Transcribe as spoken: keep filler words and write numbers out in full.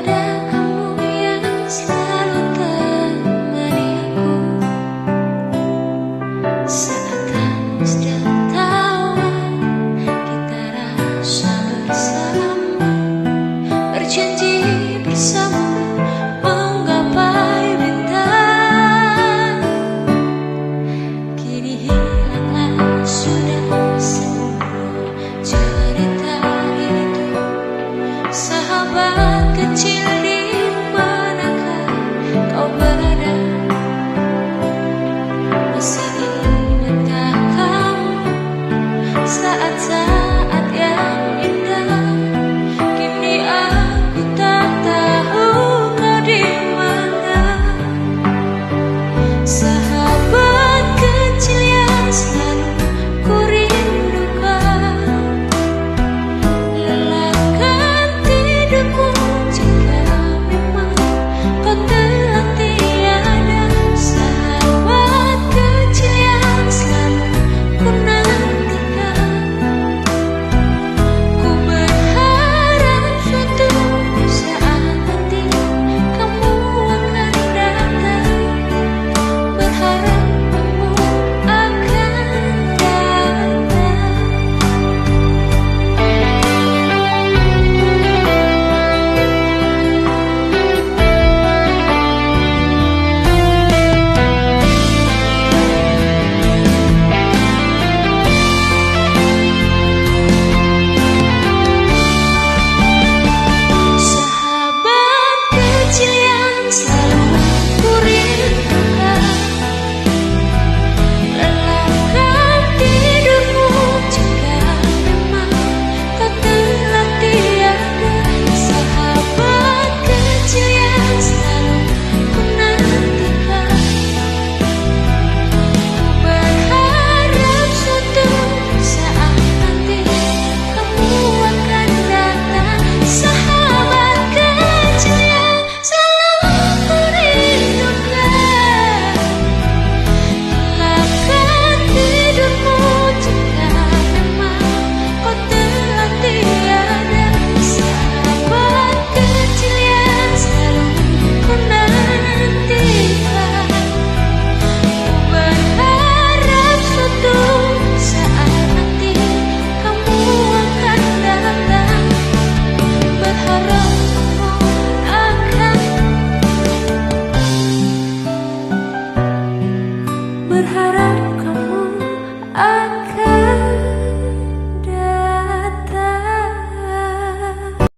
Kamu yang selalu temani aku saat kamu sedang tawa, kita rasa bersama, berjanji bersama menggapai bintang. Kini hilanglah sudah semua cerita itu. Sahabat kecil, di manakah kau berada? Masih ingatkah kamu saat-saat yang indah? Kini aku tak tahu kau di mana. Sahabat kecil yang selalu kurindukan, lelahkan tidurmu jika memang kau telah tiada. Sahabat kecil yang selalu kunantikan, ku berharap suatu saat nanti kamu akan datang. Berharap kamu akan datang. Sahabat kecil yang selalu kurindukan, lelahkan tidurmu jika memang kau telah tiada. Sahabat kecil yang selalu kunantikan, ku berharap suatu saat nanti kamu akan datang. Sahabat kecil yang selalu kurindukan, lelahkan tidurmu jika memang kau telah tiada. Sahabat kecil yang selalu kunantikan, ku berharap suatu saat nanti kamu akan datang. Berharap kamu akan, berharap